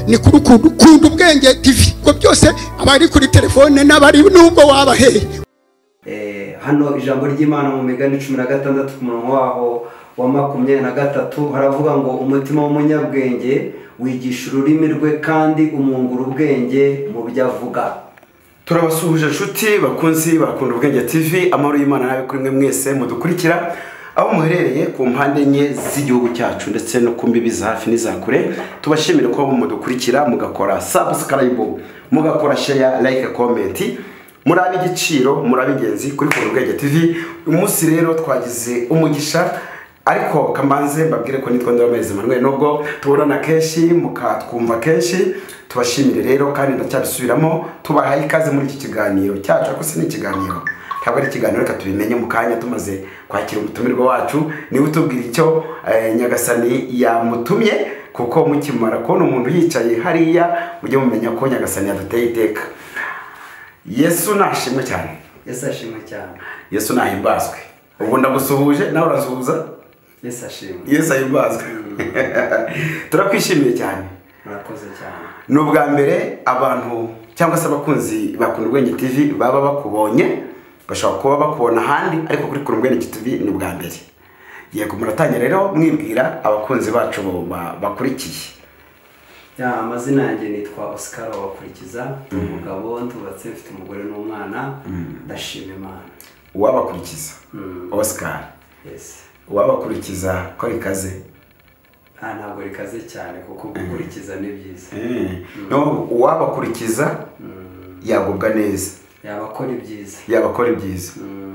Ni kuri Kunda Ubwenge TV ko byose abari kuri telefone n'abari nubwo wabaheye. Hano ijambo ry'Imana mu Migani 16 ku murongo waho wa 23 haravuga ngo umutima w'umunyabwenge wigisha ururimi rwe kandi umwungura ubwenge mu byo avuga. Turabasuhuje nshuti bakunzi bakunda Ubwenge TV, amahoro y'Imana nabe kuri mwe mwese mudukurikira aho muherereye ku mpande enye z'igihugu cyacu ndetse no ku mbibi za hafi n'iza kure. Tubashimire ko mudukurikira mugakora subscribe, mugakora share, like, comment. Muri ab'igiciro, muri ab'ingenzi kuri Kunda Ubwenge TV. Uyu munsi rero twagize umugisha, ariko kamanze mbabwire ko nitwa Ndabameze Emmanuel, nubwo tubonana kenshi mukatwumva kenshi. Tubashimire rero kandi ndacyabisubiramo, tubahaye ikaze muri iki kiganiro cyacu. Ariko si ikiganiro, ntabwo ari ikiganiro, reka tubimenye mu kanya tumaze kwakira umutumirwa wacu, niwe utubwira icyo Nyagasani yamutumye, kuko mukimara kubona umuntu yicaye hariya mujye mumenya ko Nyagasani yaduteye iteka. Yesu nashimwe cyane. Yesu ashimwe cyane. Yesu nahimbazwe. Ubwo ndagusuhuje nawe urasuhuza. Yesu ashimwe. Yesu ahimbazwe. Turakwishimiye cyane. Murakoze cyane. Ni ubwa mbere abantu cyangwa se abakunzi ba Kunda Ubwenge TV baba bakubonye, bashobora kuba bakubona ahandi, ariko kuri Kunda Ubwenge TV ni ubwa mbere. Yego, muratangira rero mwibwira abakunzi bacu bakurikiye. Ya, amazina yanjye nitwa Oscar Wabakurikiza, umugabo ntubatse, mfite umugore n'umwana, ndashima Imana. Uwabakurikiza Oscar. Yes. Uwabakurikiza ko rikaze? Ntabwo rikaze cyane kuko gukurikiza ni byiza. No, uwabakurikiza yagubwa neza. Yabakora ibyiza. Yabakora ibyiza.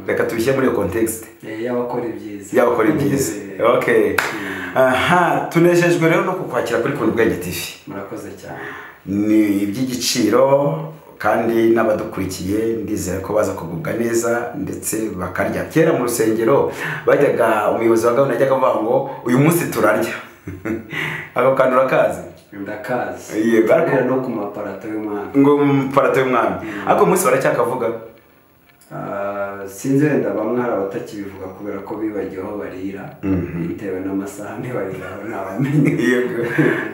Reka tubishyire muri iyo context. Yabakora ibyiza. Yabakora ibyiza. Okay. Aha, tunejejwe rero no kukwakira kuri Kunda Ubwenge TV. Murakoze cyane. Ni iby'igiciro kandi n'abadukurikiye ndizera ko baza kugubwa neza ndetse bakarya. Kera mu rusengero bajyaga, umuyobozi wa gahunda yajyaga avuga ngo uyu munsi turarya. Ako kantu urakazi? Ndakazi. Yego, ariko no ku maparato y'umwami. Ngo maparato y'umwami. Ariko umunsi baracyakavuga. Sinzi wenda bamwe hari abatakibivuga kubera ko bibagiwe aho barira bitewe n'amasaha ntibariraho ntabamenye. Yego.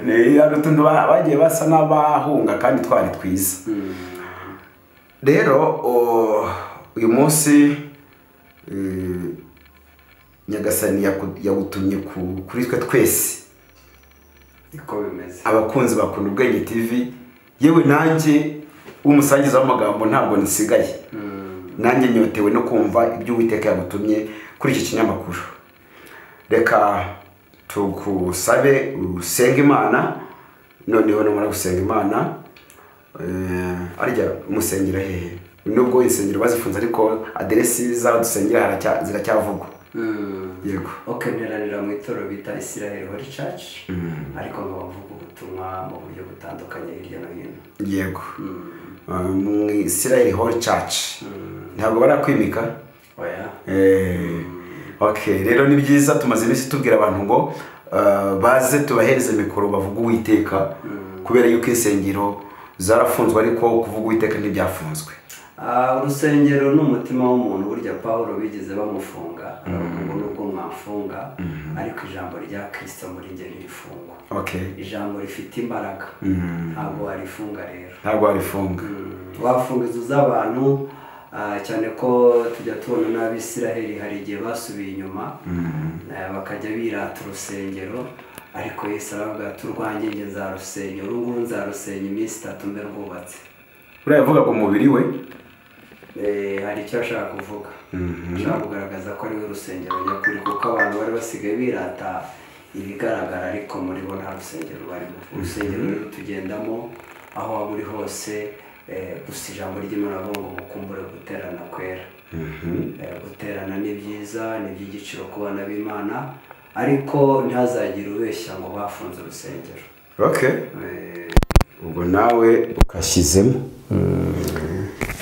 Ni hari utuntu bagiye basa n'abahunga kandi twari twiza. Rero uyu munsi Nyagasani yagutumye kuri twe twese niko bimeze, abakunzi ba Kunda Ubwenge TV, yewe nanjye w'umusangiza w'amagambo ntabwo nsigaye. Nanjye nyotewe no kumva ibyo Uwiteka yagutumye kuri iki kinyamakuru. Reka tugusabe usenge Imana, noneho numara gusenga Imana, arya musengera hehe? Nubwo insengero bazifunze ariko aderesi zaho dusengera ziracyavugwa. Yego. Okay, nteranira mu itorero bita Israel Holy Church, ariko ngo bavuga ubutumwa mu buryo butandukanye hirya no hino. Yego. Mu Israel Holy Church. Ntabwo barakwimika? Oya. Okay, rero ni byiza, tumaze iminsi tubwira abantu ngo baze tubahereze mikoro bavuga Uwiteka, kubera yuko insengero zarafunzwe ariko kuvuga Uwiteka ntibyafunzwe. Urusengero ni umutima w'umuntu. Burya Pawulo bigeze bamufunga, aravuga ngo nubwo mwafunga ariko ijambo rya Kristo muri njye ntirifungwa. Okay. Ijambo rifite imbaraga, ntabwo warifunga rero. Ntabwo warifunga. Wafunga inzu z'abantu, cyane ko tujya tubona n'Abisiraheli hari igihe basubiye inyuma bakajya birata urusengero, ariko Yesu aravuga ati urwanjye njye nzarusenya, uru nguru nzarusenya iminsi 3 mbe rwubatse. Uriya yavugaga umubiri we? Hari icyo ashaka kuvuga. Ashaka kugaragaza ko ari we rusengero nyakuri, kuko abantu bari basigaye birata ibigaragara ariko muri bo nta rusengero barimo. Urusengero rero tugendamo aho waba uri hose, gusa ijambo ry'Imana rivuga ngo mukumbure guterana kwera. Guterana ni byiza, ni iby'igiciro ku bana b'Imana, ariko ntihazagire ubeshya ngo bafunze urusengero. Okay. Ubwo nawe ukashyizemo.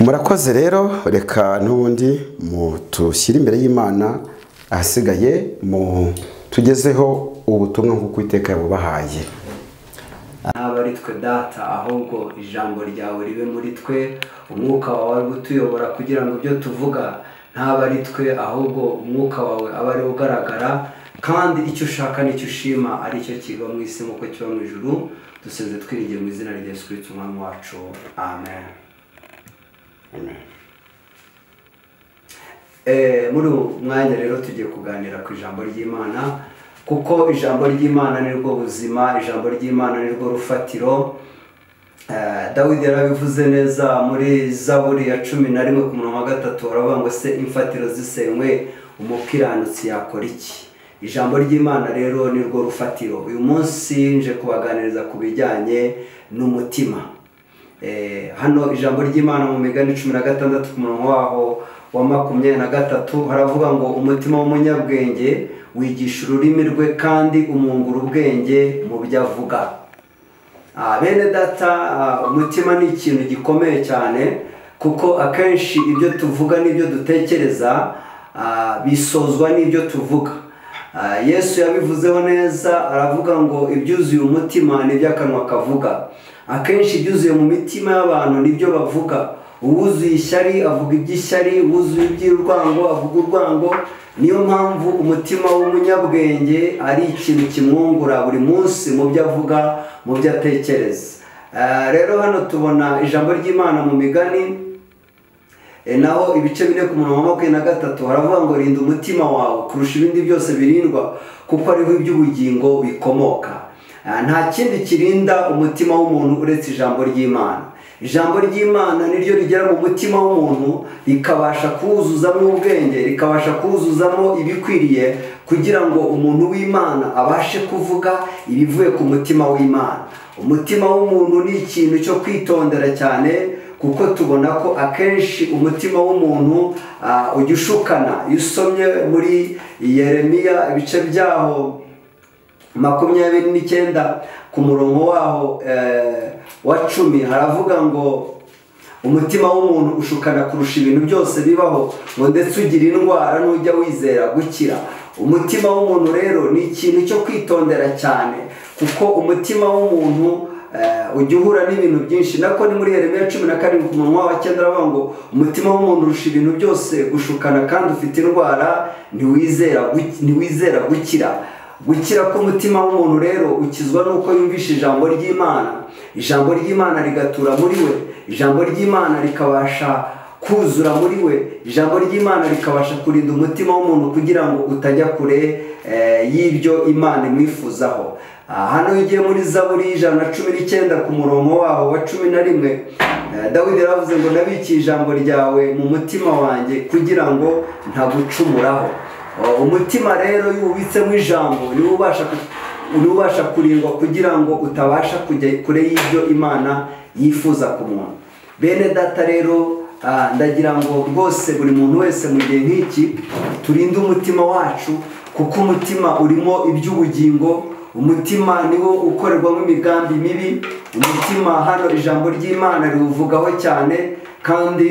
Murakoze rero, reka n'ubundi mutushyire imbere y'Imana, ahasigaye mu tugezeho ubutumwa nk'uko Uwiteka yabubahaye. Ntabwo ari twe Data, ahubwo ijambo ryawe ribe muri twe, umwuka wawe ari gutuyobora kugira ngo ibyo tuvuga ntabwo ari twe, ahubwo umwuka wawe aba ari ugaragara, kandi icyo ushaka n'icyo ushima ari cyo kiba mu isi nk'uko kiba mu ijuru. Dusenze twiringiye mu izina rya Yesu Kristo umwami wacu, amen. Amen. Muri uyu mwanya rero tugiye kuganira ku ijambo ry'Imana, kuko ijambo ry'Imana ni rwo buzima, ijambo ry'Imana ni rwo rufatiro. Dawidi yarabivuze neza muri Zaburi ya 11 ku murongo wa 3, aravuga ngo se imfatiro zisenywe umukiranutsi yakora iki? Ijambo ry'Imana rero ni rwo rufatiro. Uyu munsi nje kubaganiriza ku bijyanye n'umutima. Hano ijambo ry'Imana mu migani 16 ku murongo waho wa 23 haravuga ngo umutima w'umunyabwenge wigisha ururimi rwe kandi umwungura ubwenge mu byo avuga. Bene data, umutima ni ikintu gikomeye cyane, kuko akenshi ibyo tuvuga n'ibyo dutekereza bisozwa n'ibyo tuvuga. Yesu yabivuzeho neza, aravuga ngo ibyuzuye umutima nibyo akanwa kavuga. Akenshi ibyuzuye mu mitima y'abantu nibyo bavuga. Uwuzuye ishyari avuga iby'ishyari, uwuzuye iby'urwango avuga urwango. Niyo mpamvu umutima w'umunyabwenge ari ikintu kimwungura buri munsi mu byo avuga, mu byo atekereza. Rero hano tubona ijambo ry'Imana mu migani, naho ibice 4 ku murongo wa 23 haravuga ngo rinda umutima wawe kurusha ibindi byose birindwa, kuko ariho iby'ubugingo bikomoka. Nta kindi kirinda umutima w'umuntu uretse ijambo ry'Imana. Ijambo ry'Imana niryo rigera mu mutima w'umuntu rikabasha kuwuzuzamo ubwenge, rikabasha kuwuzuzamo ibikwiriye kugira ngo umuntu w'Imana abashe kuvuga ibivuye ku mutima w'Imana. Umutima w'umuntu ni ikintu cyo kwitondera cyane, kuko tubona ko akenshi umutima w'umuntu ujya ushukana. Iyo usomye muri Yeremiya ibice byaho 29 ku murongo waho wa 10 haravuga ngo umutima w'umuntu ushukana kurusha ibintu byose bibaho, ngo ndetse ugira indwara n'ujya wizera gukira. Umutima w'umuntu rero ni ikintu cyo kwitondera cyane, kuko umutima w'umuntu ujya uhura n'ibintu byinshi. Nako ni muri Yeremiya 17 ku murongo wa 9 aravuga ngo umutima w'umuntu urusha ibintu byose gushukana kandi ufite indwara ntiwizera gukira. Gukira k'umutima w'umuntu rero ukizwa nuko yumvisha ijambo ry'Imana, ijambo ry'Imana rigatura muri we, ijambo ry'Imana rikabasha kuzura muri we, ijambo ry'Imana rikabasha kurinda umutima w'umuntu kugira ngo utajya kure y'ibyo Imana imwifuzaho. Hano ugiye muri Zaburi 119 ku murongo waho wa 11, Dawidi yaravuze ngo nabikiye ijambo ryawe mu mutima wanjye kugira ngo ntagucumuraho. Umutima rero iyo ubitsemo ijambo niwo ubasha kurindwa kugira ngo utabasha kujya kure y'ibyo Imana yifuza ku muntu. Bene data rero, ndagira ngo rwose buri muntu wese mu gihe nk'iki turinde umutima wacu, kuko umutima urimo iby'ubugingo. Umutima niwo ukorerwamo imigambi mibi. Umutima hano ijambo ry'Imana riwuvugaho cyane, kandi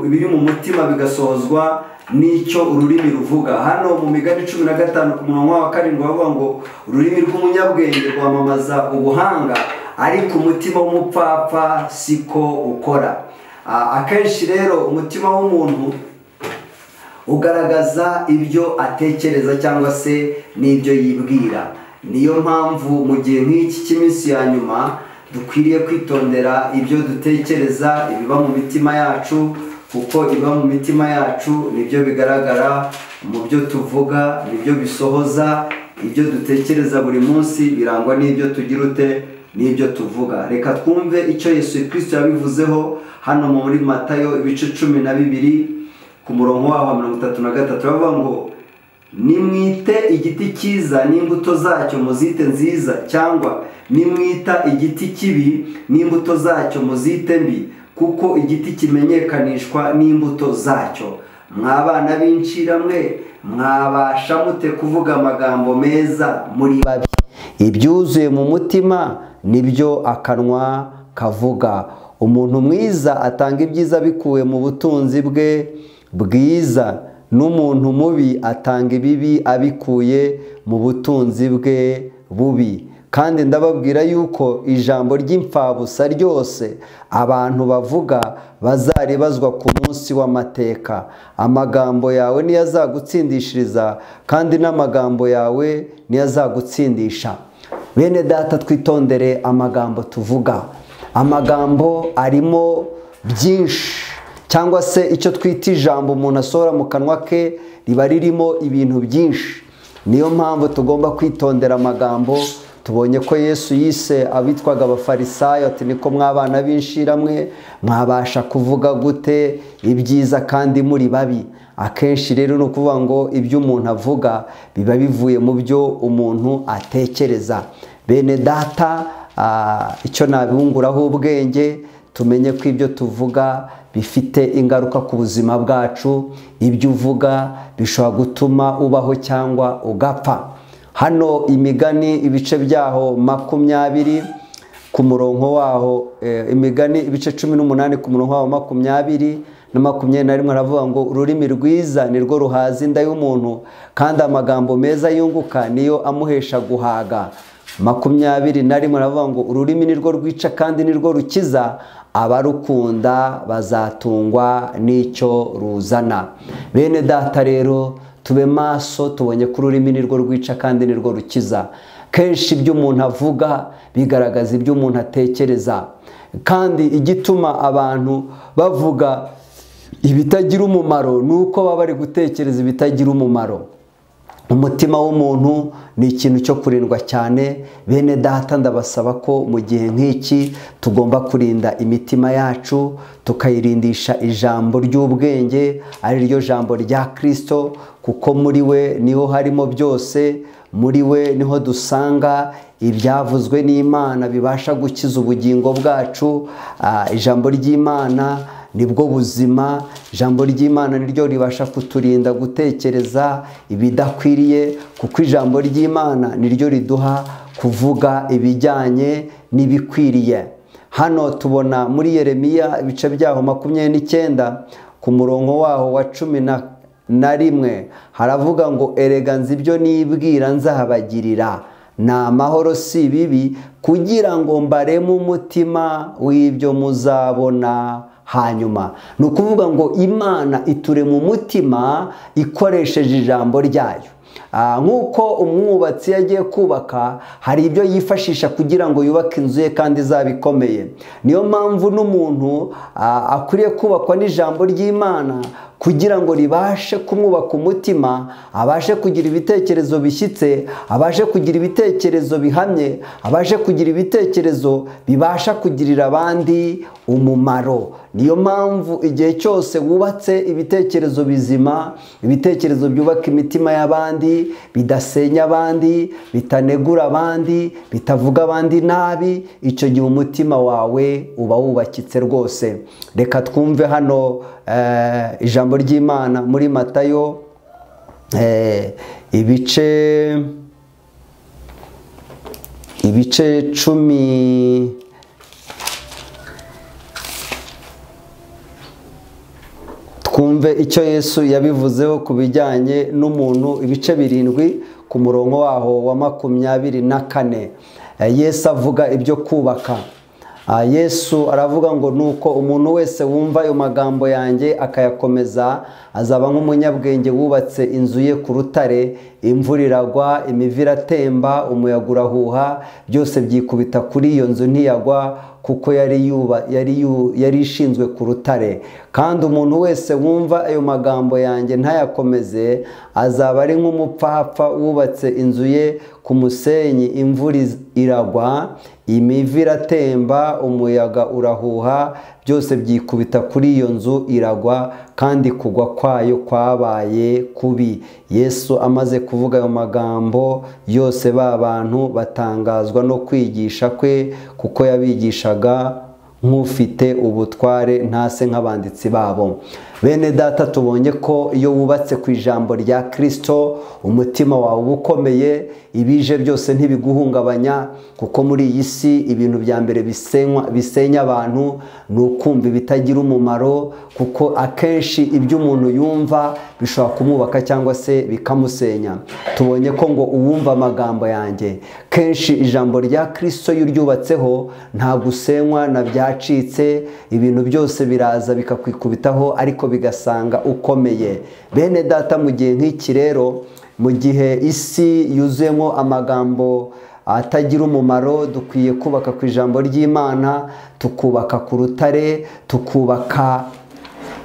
ibiri mu mutima bigasohozwa n'icyo ururimi ruvuga. Hano mu migani 15 ku murongo wa 7 bavuga ngo ururimi rw'umunyabwenge rwamamaza ubuhanga, ariko umutima w'umupfapfa siko ukora. Akenshi rero umutima w'umuntu ugaragaza ibyo atekereza cyangwa se n'ibyo yibwira. Niyo mpamvu mu gihe nk'iki cy'iminsi ya nyuma dukwiriye kwitondera ibyo dutekereza, ibiba mu mitima yacu, kuko ibiba mu mitima yacu nibyo bigaragara mu byo tuvuga, nibyo bisohoza ibyo dutekereza buri munsi, birangwa n'ibyo tugira ute n'ibyo tuvuga. Reka twumve icyo Yesu Kristo yabivuzeho hano muri Matayo ibice 12 ku murongo waho wa 33, bavuga ngo nimwite igiti cyiza n'imbuto zacyo muzite nziza, cyangwa nimwita igiti kibi n'imbuto zacyo muzite mbi, kuko igiti kimenyekanishwa n'imbuto zacyo. Mwabana b'inciramwe, mwabasha mute kuvuga amagambo meza muri babi? Ibyuzuye mu mutima nibyo akanwa kavuga. Umuntu mwiza atanga ibyiza bikuwe mu butunzi bwe bwiza, n'umuntu mubi atanga ibibi abikuye mu butunzi bwe bubi. Kandi ndababwira yuko ijambo ry'imfabusa ryose abantu bavuga bazaribazwa ku munsi w'amateka. Amagambo yawe niyo azagutsindishiriza, kandi n'amagambo yawe niyo azagutsindisha. Bene data, twitondere amagambo tuvuga. Amagambo arimo byinshi, cyangwa se icyo twita ijambo umuntu asohora mu kanwa ke riba ririmo ibintu byinshi. Niyo mpamvu tugomba kwitondera amagambo. Tubonye ko Yesu yise abitwaga abafarisayo ati niko mwabana b'inshiramwe, mwabasha kuvuga gute ibyiza kandi muri babi. Akenshi rero no kuvuga ngo ibyo umuntu avuga biba bivuye mu byo umuntu atekereza. Bene data, icyo nabunguraho ubwenge, tumenye ko ibyo tuvuga bifite ingaruka ku buzima bwacu. Ibyo uvuga bishobora gutuma ubaho cyangwa ugapfa. Hano imigani ibice byaho 20 ku murongo waho, imigani ibice 18 ku murongo waho 20 na 21 aravuga ngo ururimi rwiza nirwo ruhaza inda y'umuntu, kandi amagambo meza yunguka niyo amuhesha guhaga. 21 aravuga ngo ururimi nirwo rwica kandi nirwo rukiza, abarukunda bazatungwa n'icyo ruzana. Bene data rero tube maso, tubonye ko ururimi nirwo rwica kandi nirwo rukiza. Kenshi ibyo umuntu avuga bigaragaza ibyo umuntu atekereza, kandi igituma abantu bavuga ibitagira umumaro nuko baba bari gutekereza ibitagira umumaro. Umutima w'umuntu ni ikintu cyo kurindwa cyane. Bene data, ndabasaba ko mu gihe nk'iki tugomba kurinda imitima yacu, tukayirindisha ijambo ry'ubwenge, ari ryo jambo rya Kristo, kuko muri we niho harimo byose, muri we niho dusanga ibyavuzwe n'Imana bibasha gukiza ubugingo bwacu. Ijambo ry'Imana nibwo buzima, ijambo ry'Imana niryo ribasha kuturinda gutekereza ibidakwiriye, kuko ijambo ry'Imana niryo riduha kuvuga ibijyanye n'ibikwiriye. Hano tubona muri Yeremiya ibice byaho 29 ku murongo waho wa 11 haravuga ngo erega nzi ibyo nibwira nzahabagirira, ni amahoro si bibi, kugira ngo mbareme umutima w'ibyo muzabona hanyuma. Ni ukuvuga ngo Imana iturema umutima ikoresheje ijambo ryayo. Nk'uko umwubatsi yagiye kubaka, hari ibyo yifashisha kugira ngo yubake inzu ye kandi izaba ikomeye. Niyo mpamvu n'umuntu akwiriye kubakwa n'ijambo ry'Imana kugira ngo ribashe kumwubaka umutima, abashe kugira ibitekerezo bishyitse, abashe kugira ibitekerezo bihamye, abashe kugira ibitekerezo bibasha kugirira abandi umumaro. Niyo mpamvu igihe cyose wubatse ibitekerezo bizima, ibitekerezo byubaka imitima y'abandi, bidasenya abandi, bitanegura abandi, bitavuga abandi nabi, icyo gihe umutima wawe uba wubakitse rwose. Reka twumve hano ijambo ry'Imana muri Matayo ibice 10 twumve icyo Yesu yabivuzeho ku bijyanye n'umuntu, ibice 7 ku murongo waho wa 24. Yesu avuga ibyo kubaka. Yesu aravuga ngo nuko umuntu wese wumva ayo magambo yanjye akayakomeza azaba nk'umunyabwenge wubatse inzu ye ku rutare, imvura iragwa, imivu iratemba, umuyaga urahuha, byose byikubita kuri iyo nzu ntiyagwa, kuko yari ishinzwe ku rutare. Kandi umuntu wese wumva ayo magambo yanjye ntayakomeze azaba ari nk'umupfapfa wubatse inzu ye ku musenyi, imvura iragwa, imivu iratemba, umuyaga urahuha, byose byikubita kuri iyo nzu iragwa, kandi kugwa kwayo kwabaye kubi. Yesu amaze kuvuga ayo magambo yose, ba bantu batangazwa no kwigisha kwe, kuko yabigishaga nk'ufite ubutware, ntase nk'abanditsi babo. Bene data, tubonye ko iyo wubatse ku ijambo rya Kristo umutima wawe uba ukomeye, ibije byose ntibiguhungabanya, kuko muri iyi si ibintu bya mbere bisenya abantu ni ukumva ibitagira umumaro, kuko akenshi ibyo umuntu yumva bishobora kumwubaka cyangwa se bikamusenya. Tubonye ko ngo uwumva amagambo yanjye, kenshi ijambo rya Kristo iyo uryubatseho nta gusenywa na byacitse, ibintu byose biraza bikakwikubitaho ariko bigasanga ukomeye. Bene data, mu gihe nk'iki rero, mu gihe isi yuzuyemo amagambo atagira umumaro. Dukwiye kubaka ku ijambo ry'Imana, tukubaka ku rutare, tukubaka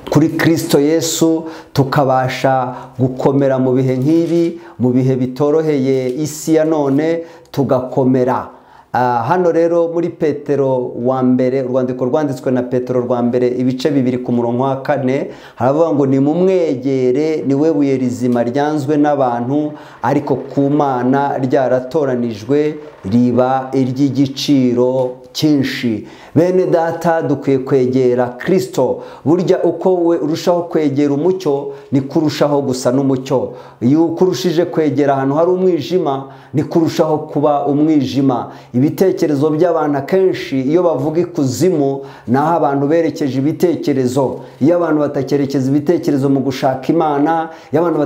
kuri Kristo Yesu, tukabasha gukomera mu bihe nk'ibi, mu bihe bitoroheye isi ya none, tugakomera. Hano rero muri Petero wa mbere, urwandiko rwanditswe na Petero rwa mbere ibice 2 ku murongo wa 4, haravuga ngo ni mumwegere, niwe buye rizima ryanzwe n'abantu, ariko ku Mana ryaratoranijwe riba iry'igiciro cyinshi. Bene data, dukwiye kwegera Kristo. Burya uko we urushaho kwegera umucyo ni kurushaho gusa n'umucyo. Iyo ukurushije kwegera ahantu hari umwijima ni kurushaho kuba umwijima. Ibitekerezo by'abantu akenshi iyo bavuga ikuzimu naho abantu berekeje ibitekerezo. Iyo abantu batakerekeza ibitekerezo mu gushaka Imana, iyo abantu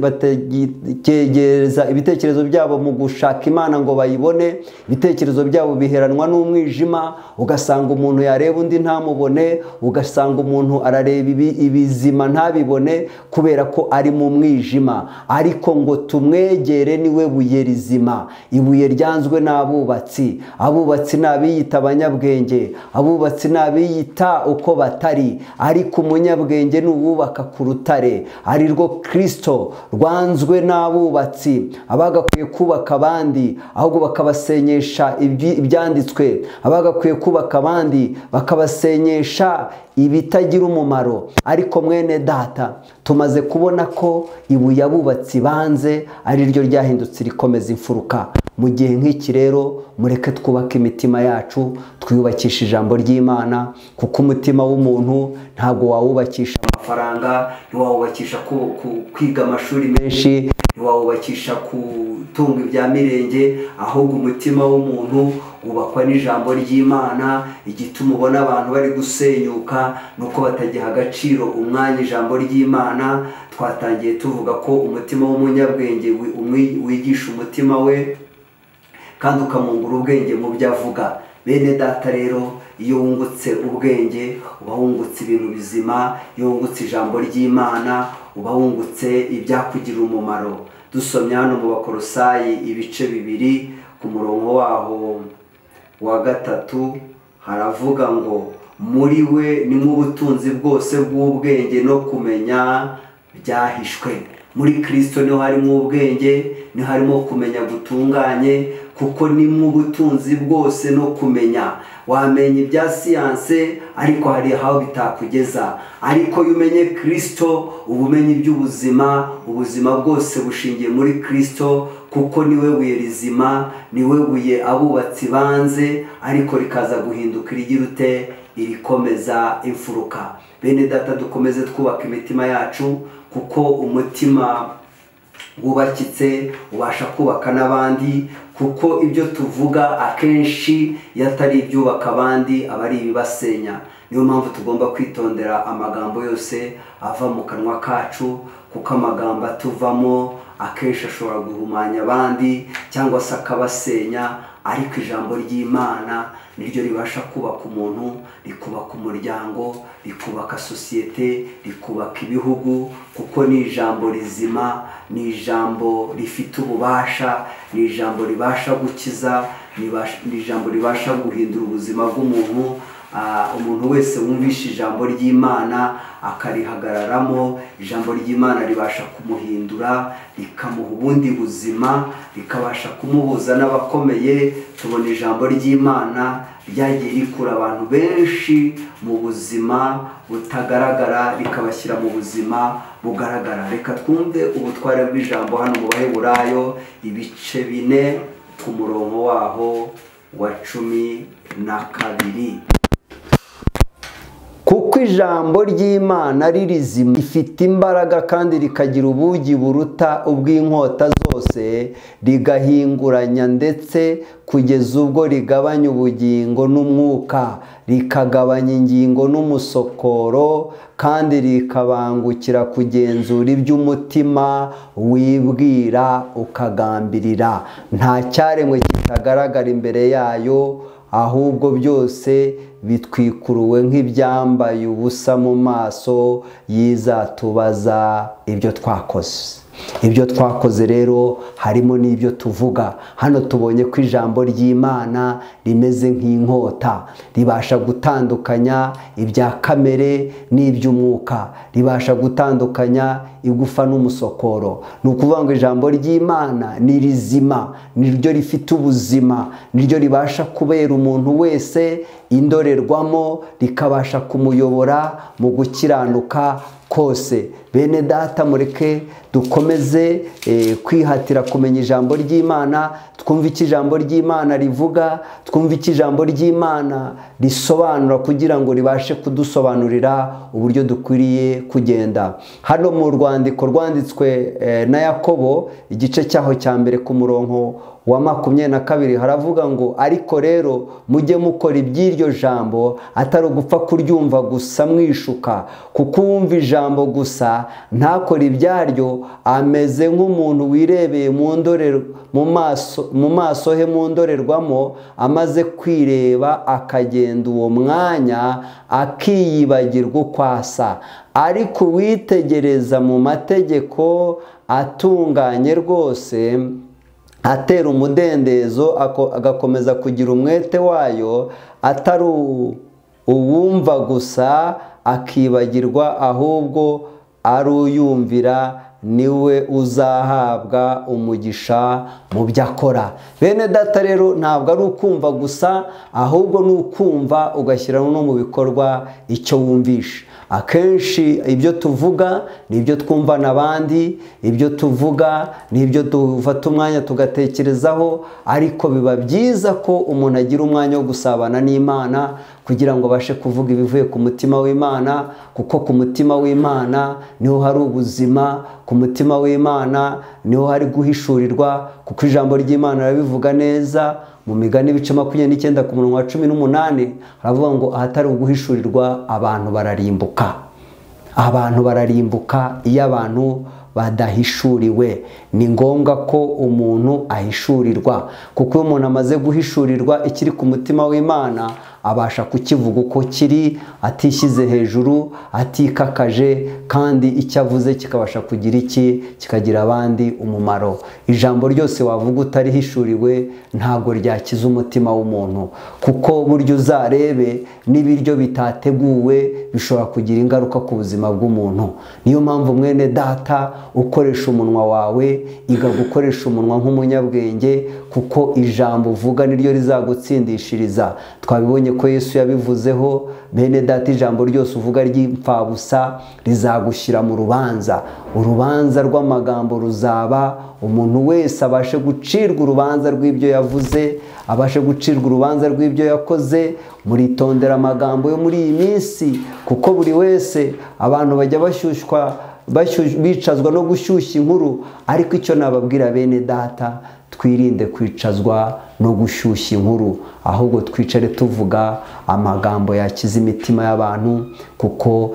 batakegereza ibitekerezo byabo mu gushaka Imana ngo bayibone, ibitekerezo byabo biheranwa n'umwijima. Ugasanga umuntu yareba undi ntamubone, ugasanga umuntu arareba ibizima ntabibone kubera ko ari mu mwijima. Ariko ngo tumwegere, niwe buye rizima, ibuye ryanzwe n'abubatsi. Abubatsi n'abiyita abanyabwenge, abubatsi n'abiyita uko batari, ariko umunyabwenge ni uwubaka ku rutare, ari rwo Kristo rwanzwe n'abubatsi. Abagakwiye kubaka abandi ahubwo bakabasenyesha ibyanditswe, abagakwiye kubaka abandi bakabasenyesha ibitagira umumaro. Ariko mwene data, tumaze kubona ko ibuye abubatsi banze ari ryo ryahindutse rikomeza imfuruka. Mu gihe nk'iki rero, mureke twubake imitima yacu, twiyubakisha ijambo ry'Imana, kuko umutima w'umuntu ntabwo wawubakisha amafaranga, ntiwawubakisha kwiga amashuri menshi, ntiwawubakisha kutunga ibya mirenge, ahubwo umutima w'umuntu wubakwa n'ijambo ry'Imana. Igituma ubona abantu bari gusenyuka nuko batagiha agaciro umwanya ijambo ry'Imana. Twatangiye tuvuga ko umutima w'umunyabwenge wigisha umutima we kandi ukamwungura ubwenge mu byo avuga. Bene data rero, iyo wungutse ubwenge uba wungutse ibintu bizima, iyo wungutse ijambo ry'Imana uba wungutse ibyakugirira umumaro. Dusomye hano mu Bakolosayi ibice 2 ku murongo waho wa 3, haravuga ngo muri we ni mu butunzi bwose bw'ubwenge no kumenya byahishwe. Muri Kristo niho harimo ubwenge, niho harimo kumenya gutunganye, kuko ni mu butunzi bwose no kumenya. Wamenya ibya siyanse ariko hari aho bitakugeza, ariko iyo umenye Kristo ubumenyi iby'ubuzima. Ubuzima bwose bushingiye muri Kristo, kuko niwe buye rizima, niwe buye abubatsi banze, ariko rikaza guhinduka irigira ute, irikomeza imfuruka. Bene data, dukomeze twubaka imitima yacu, kuko umutima wubakitse ubasha kubaka n'abandi, kuko ibyo tuvuga akenshi iyo atari ibyubaka abandi aba ari ibibasenya. Niyo mpamvu tugomba kwitondera amagambo yose ava mu kanwa kacu, kuko amagambo atuvamo akenshi ashobora guhumanya abandi cyangwa se akabasenya. Ariko ijambo ry'Imana niryo ribasha kubaka umuntu, rikubaka umuryango, rikubaka sosiyete, rikubaka ibihugu, kuko ni ijambo rizima, ni ijambo rifite ububasha, ni ijambo ribasha gukiza, ni ijambo ribasha guhindura ubuzima bw'umuntu. Umuntu wese wumvishe ijambo ry'Imana akarihagararamo, ijambo ry'Imana ribasha kumuhindura, rikamuha ubundi buzima, rikabasha kumuhuza n'abakomeye. Tubona ijambo ry'Imana ryagiye rikura abantu benshi mu buzima butagaragara, rikabashyira mu buzima bugaragara. Reka twumve ubutware bw'ijambo hano mu Baheburayo ibice 4 ku murongo waho wa 12. Kuko ijambo ry'Imana ari rizima, rifite imbaraga kandi rikagira ubugi buruta ubw'inkota zose, rigahinguranya ndetse kugeza ubwo rigabanya ubugingo n'umwuka, rikagabanya ingingo n'umusokoro, kandi rikabangukira kugenzura iby'umutima wibwira ukagambirira. Nta cyaremwe kitagaragara imbere yayo, ahubwo byose bitwikuruwe nk'ibyambaye ubusa mu maso y'izatubaza ibyo twakoze. Ibyo twakoze rero harimo n'ibyo tuvuga. Hano tubonye ko ijambo ry'Imana rimeze nk'inkota, ribasha gutandukanya ibya kamere n'iby'umwuka, ribasha gutandukanya igufa n'umusokoro. Ni ukuvuga ngo ijambo ry'Imana ni rizima, niryo rifite ubuzima, niryo ribasha kubera umuntu wese indorerwamo, rikabasha kumuyobora mu gukiranuka kose. Bene data, mureke dukomeze kwihatira kumenya ijambo ry'Imana, twumve icyo ijambo ry'Imana rivuga, twumve icyo ijambo ry'Imana risobanura, kugira ngo ribashe kudusobanurira uburyo dukwiriye kugenda. Hano mu rwandiko rwanditswe na Yakobo, igice cyaho cya mbere ku murongo wa 22 haravuga ngo: ariko rero mujye mukora iby'iryo jambo, atari ugupfa kuryumva gusa mwishuka, kuko uwumva ijambo gusa ntakora ibyaryo ameze nk'umuntu wirebeye mu maso he mu ndorerwamo, amaze kwireba akagenda uwo mwanya akiyibagirwa uko asa. Ariko uwitegereza mu mategeko atunganye rwose, atera umudendezo, agakomeza kugira umwete wayo, atari uwumva gusa akibagirwa, ahubwo ari uyumvira, niwe uzahabwa umugisha mu byo akora. Bene data rero ntabwo ari ukumva gusa, ahubwo ni ukumva ugashyira no mu bikorwa icyo wumvisha. Akenshi ibyo tuvuga ni ibyo twumva n'abandi, ibyo tuvuga ni ibyo dufata umwanya tugatekerezaho, ariko biba byiza ko umuntu agira umwanya wo gusabana n'Imana kugira ngo abashe kuvuga ibivuye ku mutima w'Imana, kuko ku mutima w'Imana niho hari ubuzima, ku mutima w'Imana niho hari guhishurirwa, kuko ijambo ry'Imana rirabivuga neza mu migani ibice 29 ku murongo wa 18 haravuga ngo: ahatari uguhishurirwa abantu bararimbuka. Abantu bararimbuka iyo abantu badahishuriwe. Ni ngombwa ko umuntu ahishurirwa, kuko iyo umuntu amaze guhishurirwa ikiri ku mutima w'Imana abasha kukivuga uko kiri, atishyize hejuru, atikakaje, kandi icyo avuze kikabasha kugira iki, kikagira abandi umumaro. Ijambo ryose wavuga utarihishuriwe ntabwo ryakiza umutima w'umuntu, kuko buryo uzarebe n'ibiryo bitateguwe bishobora kugira ingaruka ku buzima bw'umuntu. Niyo mpamvu mwene data, ukoresha umunwa wawe, iga gukoresha umunwa nk'umunyabwenge, kuko ijambo uvuga niryo rizagutsindishiriza. Twabibonye ko Yesu yabivuzeho. Bene data, ijambo ryose uvuga ry'imfabusa rizagushyira mu rubanza. Urubanza rw'amagambo ruzaba, umuntu wese abashe gucirwa urubanza rw'ibyo yavuze, abashe gucirwa urubanza rw'ibyo yakoze. Muritondera amagambo yo muri iyi minsi, kuko buri wese abantu bajya bashyushywa, bicazwa no gushyushya inkuru. Ariko icyo nababwira bene data, twirinde kwicazwa no gushyushya inkuru, ahubwo twicare tuvuga amagambo yakiza imitima y'abantu, kuko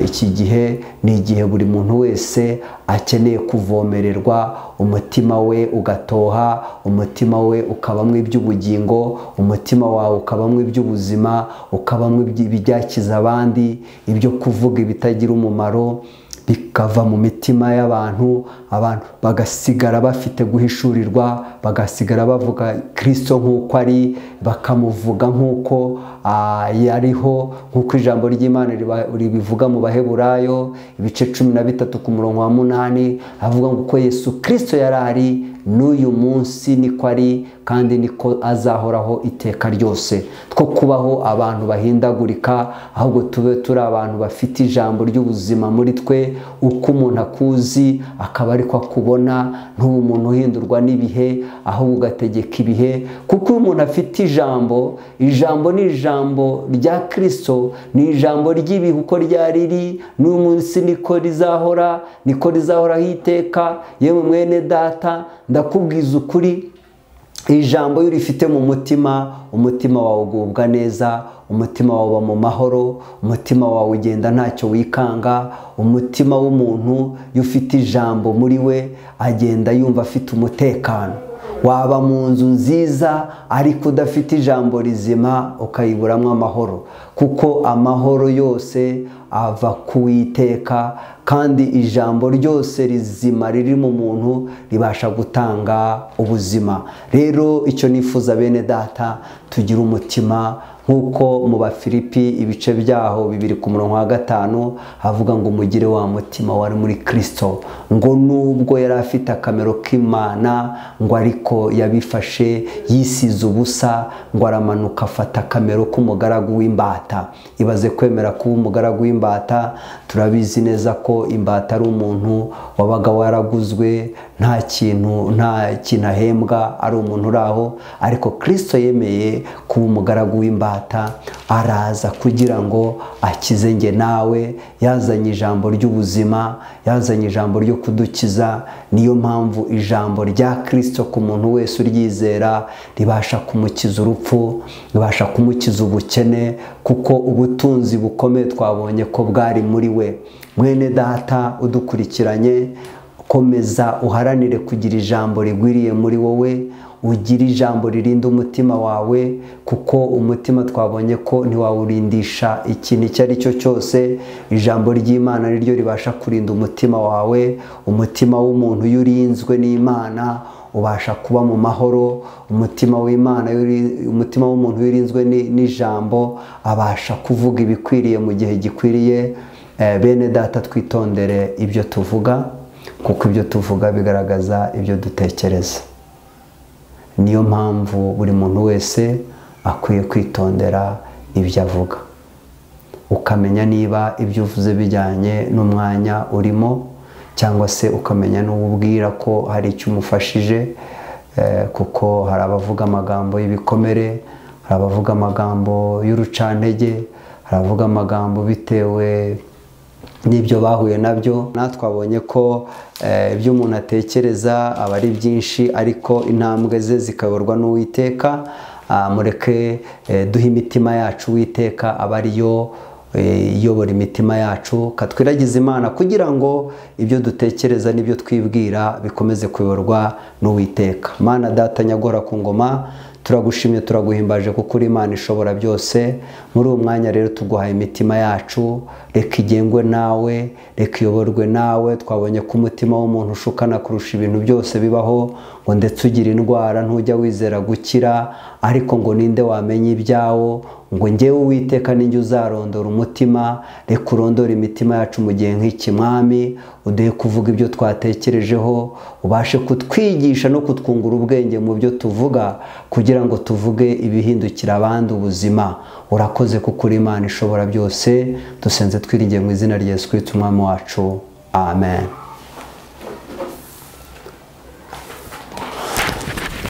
iki gihe ni igihe buri muntu wese akeneye kuvomererwa, umutima we ugatoha, umutima we ukabamo iby'ubugingo, umutima wawe ukabamo iby'ubuzima, ukabamo ibyakiza abandi, ibyo kuvuga ibitagira umumaro bikava mu mitima y'abantu, abantu bagasigara bafite guhishurirwa, bagasigara bavuga Kristo nk'uko ari, bakamuvuga nk'uko yariho, nk'uko ijambo ry'Imana ribivuga mu Baheburayo ibice 13 ku murongo wa 8, avuga ngo uko Yesu Kristo yari ari n'uyu munsi niko ari, kandi niko azahoraho iteka ryose. Two kubaho abantu bahindagurika, ahubwo tube turi abantu bafite ijambo ry'ubuzima muri twe. Uko umuntu akuzi akaba ariko akubona, ntuba umuntu uhindurwa n'ibihe, ahubwo ugategeka ibihe. Kuko iyo umuntu afite ijambo, ijambo ni ijambo rya Kristo, ni ijambo ry'ibihe uko ryari riri n'uyu munsi niko rizahora, niko rizahoraho iteka. Yewe mwene data, ndakubwiza ukuri, ijambo iyo urifite mu mutima, umutima wawe ugubwa neza, umutima wawe uba mu mahoro, umutima wawe ugenda ntacyo wikanga. Umutima w'umuntu iyo ufite ijambo muri we agenda yumva afite umutekano. Waba mu nzu nziza ariko udafite ijambo rizima ukayiburamo amahoro, kuko amahoro yose ava ku Uwiteka, kandi ijambo ryose rizima riri mu muntu ribasha gutanga ubuzima. Rero icyo nifuza bene data, tugira umutima nk'uko mu Bafilipi ibice byaho 2:5 havuga ngo mugire wa mutima wari muri Kristo, ngo nubwo yari afite akamero k'Imana ngo ariko yabifashe yisize ubusa, ngo aramanuka afata akamero k'umugaragu w'imbata. Ibaze kwemera kuba umugaragu w'imbata. Turabizi neza ko imbata ari umuntu wabaga waraguzwe, nta kintu ahembwa, ari umuntu uraho, ariko Kristo yemeye kuba umugaragu w'imbata, araza kugira ngo akize nge nawe. Yazanye ijambo ry'ubuzima, yazanye ijambo ryo kudukiza. Niyo mpamvu ijambo rya Kristo ku muntu wese uryizera ribasha kumukiza urupfu, ribasha kumukiza ubukene, kuko ubutunzi bukomeye twabonye ko bwari muri we. Mwene data udukurikiranye, komeza uharanire kugira ijambo rigwiriye muri wowe, ugira ijambo ririnda umutima wawe, kuko umutima twabonye ko ntiwawurindisha ikintu icyo ari cyo cyose. Ijambo ry'Imana niryo ribasha kurinda umutima wawe. Umutima w'umuntu iyo urinzwe n'Imana ubasha kuba mu mahoro. Umutima w'Imana, umutima w'umuntu urinzwe n'ijambo abasha kuvuga ibikwiriye mu gihe gikwiriye. Bene data, twitondere ibyo tuvuga, kuko ibyo tuvuga bigaragaza ibyo dutekereza. Niyo mpamvu buri muntu wese akwiye kwitondera ibyo avuga, ukamenya niba ibyo uvuze bijyanye n'umwanya urimo, cyangwa se ukamenya n'ubwira ko hari icyo umufashije, kuko hari abavuga amagambo y'ibikomere, hari abavuga amagambo y'urucantege, hari abavuga amagambo bitewe n'ibyo bahuye nabyo. Natwabonye ko ibyo umuntu atekereza aba ari byinshi, ariko intambwe ze zikayoborwa n'Uwiteka. Mureke duhe imitima yacu Uwiteka, aba ariyo iyobora imitima yacu, katwiragiza Imana kugira ngo ibyo dutekereza n'ibyo twibwira bikomeze kuyoborwa n'Uwiteka. Mana data nyagora ku ngoma, turagushimye, turaguhimbaje kuko uri Imana ishobora byose. Muri uwo mwanya rero tuguhaye imitima yacu, reka igengwe nawe, reka iyoborwe nawe. Twabonye ko umutima w'umuntu ushukana kurusha ibintu byose bibaho, ngo ndetse ugira indwara ntujya wizera gukira, ariko ngo ninde wamenya ibyawo? Ngo njyewe Uwiteka ninjye uzarondora umutima. Reka urondore imitima yacu mu gihe nk'iki Mwami, uduhe kuvuga ibyo twatekerejeho, ubashe kutwigisha no kutwungura ubwenge mu byo tuvuga, kugira ngo tuvuge ibihindukira abandi ubuzima. Urakoze kuko uri Imana ishobora byose. Dusenze twiringiye mu izina rya Yesu Kristo Umwami wacu, amen.